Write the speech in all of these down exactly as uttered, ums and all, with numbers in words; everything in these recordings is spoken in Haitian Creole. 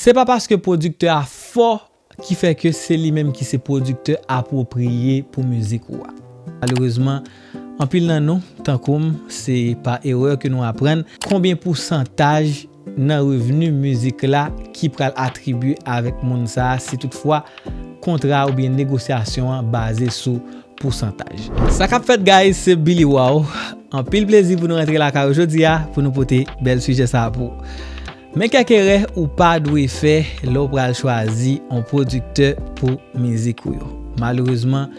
Se pa paske pwodiktè a fò ki fè ke se li menm ki se pwodiktè apwopriye pou mizik ou a. Malerezman, anpil nan nou, tankou m, se pa erè ke nou aprann konbyen pousantaj nan revni mizik la ki pral atribye avèk moun sa a si toutfwa kontra oubyen negosyasyon an baze sou pousantaj. Sa k ap fèt, guys, se Billy Wow. Anpil plezi pou nou rantre lakay ou jodi a pou nou pote bèl sijè sa a pou ou. Men kèk erè ou pa dwe fè lè w pral chwazi yon pwodiktè pou mizik ou yo. Malerezman,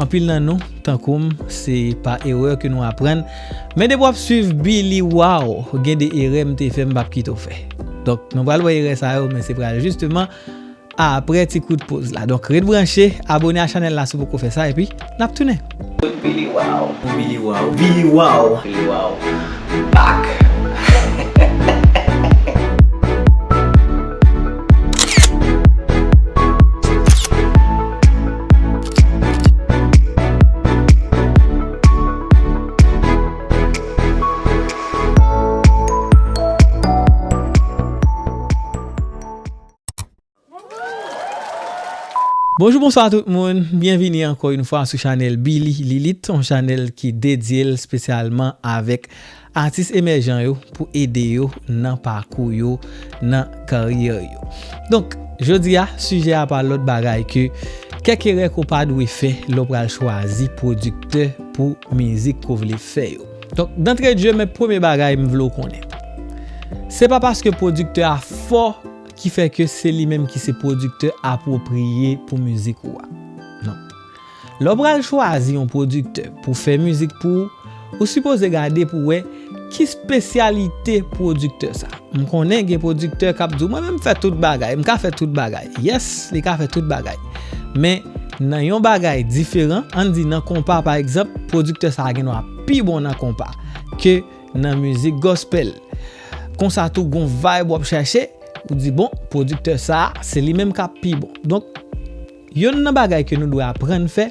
anpil nan nou, tankou m, se pa erè ke nou aprann. Men depi w ap swiv Billy Wow, gen de erè m te fè m p ap kite w fè. Donk, nou pral wè erè sa yo, men se pral jisteman apre ti kout poz la. Donk, ret branche, abone a chanèl la si w poko fè sa, epi n ap tounen. Billy Wow. Billy Wow. Billy Wow. Billy Wow. Back. Bonjou, bonswa tout moun. Byenvini ankò yon fwa sou chanèl Billy Lilite, yon chanèl ki dedye l espesyalman avèk atis emèjan yo pou ede yo nan pakou yo, nan karyè yo. Donk, jodi a, sijè a pa lòt bagay ke kèk erè ke w pa dwe fè lè w pral chwazi pwodiktè pou mizik ke w vle fè yo. Donk, d'entrée de jeu, men premye bagay m vle w konnen. Se pa paske pwodiktè a fò ki fè ke se li menm ki se pwodiktè apwopriye pou mizik ou a. Non. Lè w pral chwazi yon pwodiktè pou fè mizik pou ou, ou sipoze gade pou wè ki espesyalite pwodiktè sa. M konnen gen pwodiktè k ap di w, "Mwen menm m fè tout bagay, m ka fè tout bagay." Yes, li ka fè tout bagay. Men nan yon bagay diferan, ann di nan konpa pa egzanp, pwodiktè sa a gen dwa pi bon nan konpa ke nan mizik gospel. Konsa tou, gon vibe w ap chèche, ou di, "Bon, pwodiktè sa a, se li menm k ap pi bon." Donk, yonn nan bagay ke nou dwe aprann fè,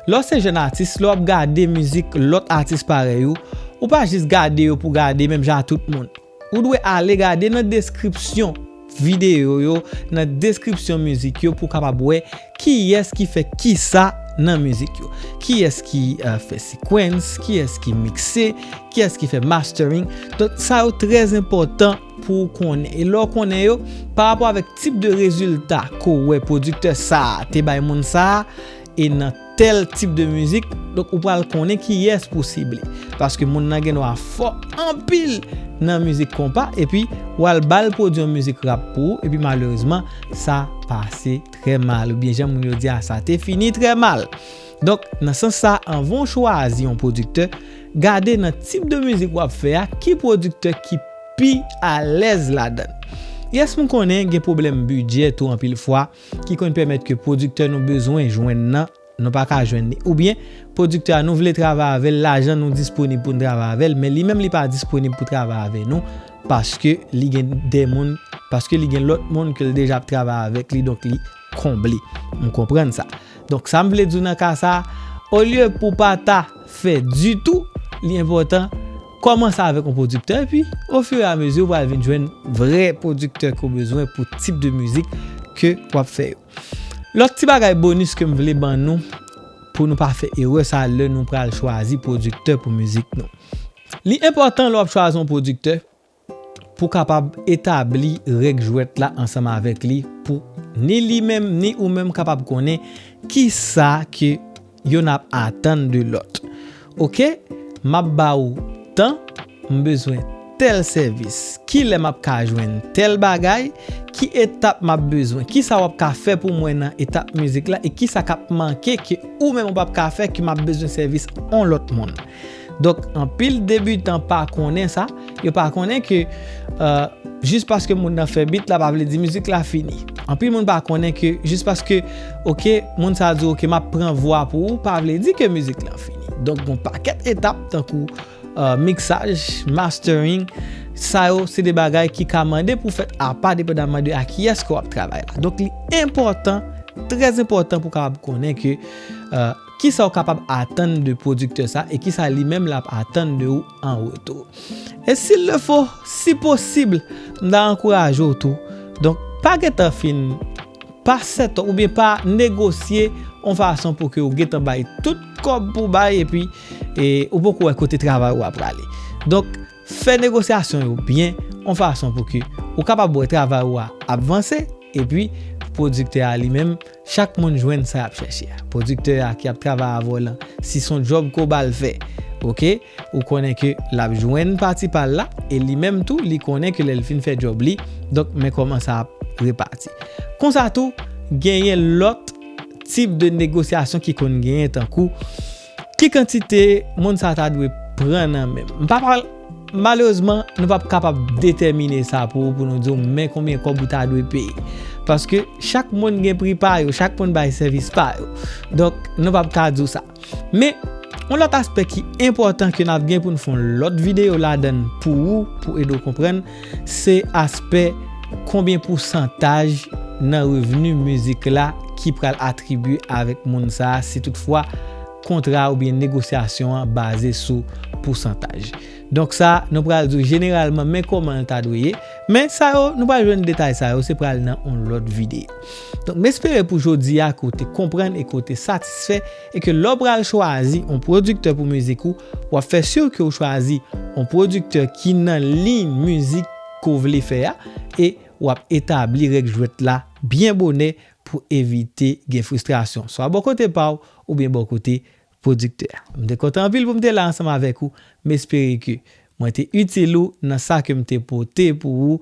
lè w se jèn atis, lè w ap gade mizik lòt atis parèy ou, ou pa jis gade yo pou gade menm jan a tout moun. Ou dwe ale gade nan deskripsyon videyo yo, nan deskripsyon mizik yo pou w kapab wè kiyès ki fè kisa nan mizik yo. Kiyès ki, eh, fè sequence, kiyès ki mikse, kiyès ki fè mastering. Donk, sa yo trè enpòtan pou w konnen. E lè w konnen yo, pa rapò avèk tip de rezilta ke w wè pwodiktè sa a te bay moun sa a, e nan tèl tip de mizik, donk ou pral konnen kiyès pou w sible. Paske moun nan gen dwa fò anpil nan mizik konpa, epi w al ba l pwodui yon mizik rap pou ou, epi malerezman, sa pase trè mal. Oubyen jan moun yo di a, sa te fini trè mal. Donk, nan sans sa, anvan w chwazi yon pwodiktè, gade nan tip de mizik w ap fè a, ki pwodiktè ki pi alèz ladan l. Yes, m konnen gen pwoblèm bidjè tou anpil fwa, ki konn pèmèt ke pwodiktè nou bezwen jwenn nan, nou pa ka jwenn li. Oubyen, pwodiktè a nou vle travay avè l, lajan nou disponib pou n travay avè l, men li menm li pa disponib pou travay avè nou, paske li gen de moun, paske li gen lòt moun ke l deja ap travay avèk li, donk li konble. M konprann sa. Donk, sa m vle di w nan ka sa a, olye pou w pa ta fè ditou, li enpòtan kòmanse avèk yon pwodiktè, epi, ofiramezi, ou pral vin jwenn vrè pwodiktè ke w bezwen pou tip de mizik ke w ap fè yo. Lòt ti bagay bonis ke m vle ban nou pou nou pa fè erè sa lè nou pral chwazi pwodiktè pou mizik nou. Li enpòtan lè w ap chwazi yon pwodiktè pou w kapab etabli règ jwèt la ansanm avèk li pou ni li menm ni ou menm kapab konnen kisa ke yonn ap atann de lòt. Oke, m ap ba ou tan, m bezwen tèl sèvis. Kilè m ap ka jwenn tèl bagay? Ki etap m ap bezwen? Kisa w ap ka fè pou mwen nan etap mizik la? E kisa k ap manke ke ou menm ou p ap ka fè ke m ap bezwen sèvis on lòt moun? Donk, anpil debitan pa konnen sa. Yo pa konnen ke, euh, jis paske moun nan fè bit la, pa vle di mizik la fini. Anpil moun pa konnen ke jis paske, oke, moun sa di, "Oke, m ap pran vwa pou ou," pa vle di ke mizik lan fini. Donk, gon pakèt etap, tankou, euh, miksaj, mastering, sa yo, se de bagay ki ka mande pou fèt apa, depandaman de a kiyès ke w ap travay la. Donk, li enpòtan, trè enpòtan pou w kapab konnen ke, euh, kisa w kapab atann de pwodiktè sa e kisa li menm l ap atann de ou an retou. E s'il le faut, si posib, m ta ankouraje w tou. Donk, pa gentan fin pa sèt oubyen pa negosye yon fason pou ke ou gentan bay tout kòb pou bay epi e, ou poko wè kote travay ou a prale. Donk, fè negosyasyon yo byen yon fason pou ke ou kapab wè travay ou a ap vanse epi pwodiktè a li menm, chak moun jwenn sa y ap chèche a. Pwodiktè a ki ap travay avè w lan, si se yon djòb ke w ba l fè, oke, ou konnen ke l ap jwenn pati pa l la, e li menm tou, li konnen ke lè l fin fè djòb li, donk, men kòman sa ap repati. Konsa tou, genyen lòt tip de negosyasyon ki konn genyen tankou, ki kantite moun sa ta dwe pran nan men m? M pa pral, malerezman, nou p ap kapab detèmine sa pou ou, pou nou di w men konbyen kòb ou ta dwe peye. Paske chak moun gen pri pa yo, chak moun bay sèvis pa yo. Donk, nou p ap ka di w sa. Men, yon lòt aspè ki enpòtan ke n ap gen pou n fè yon lòt videyo ladan l pou ou, pou ede w konprann, se aspè konbyen pousantaj nan revni mizik la ki pral atribye avèk moun sa a, si toutfwa kontra oubyen negosyasyon an baze sou pousantaj. Donk sa, nou pral di w jeneralman men kòman l ta dwe ye, men sa yo, nou pral jwenn detay sa yo, se pral nan yon lòt videyo. Donk, m espere pou jodi a ke w te konprann e ke w te satisfè, e ke lè w pral chwazi yon pwodiktè pou mizik ou, w ap fè si ke w chwazi yon pwodiktè ki nan liy mizik ke w vle fè a, e w ap etabli règ jwèt la byen bonè pou evite gen fristrasyon, swa bò kote pa w oubyen bò kote pwodiktè a. M te kontan anpil pou m te la ansanm avèk ou. M espere ke mwen te itil ou nan sa ke m te pote pou ou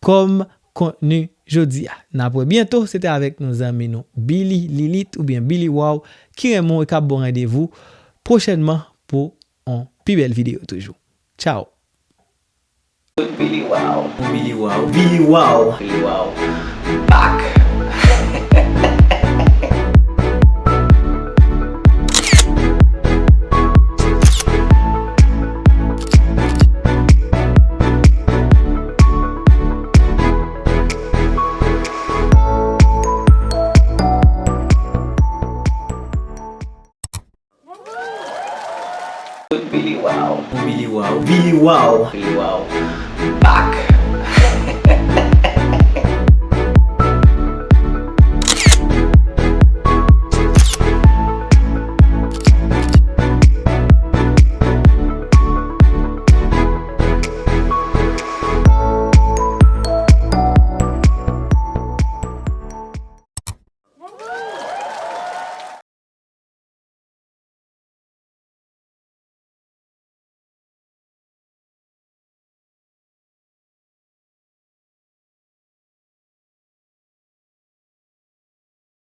kòm kontni jodi a. N ap wè byento, se te avèk nou zanmi nou Billy Lilith oubyen Billy Wow ki renmen w e k ap ba w randevou pwochènman pou yon pi bèl videyo toujou. Tchao! Billy Wow. Billy Wow. Billy Wow. Billy Wow. Back. Billy Wow. Billy Wow. Billy Wow. Billy Wow. Back.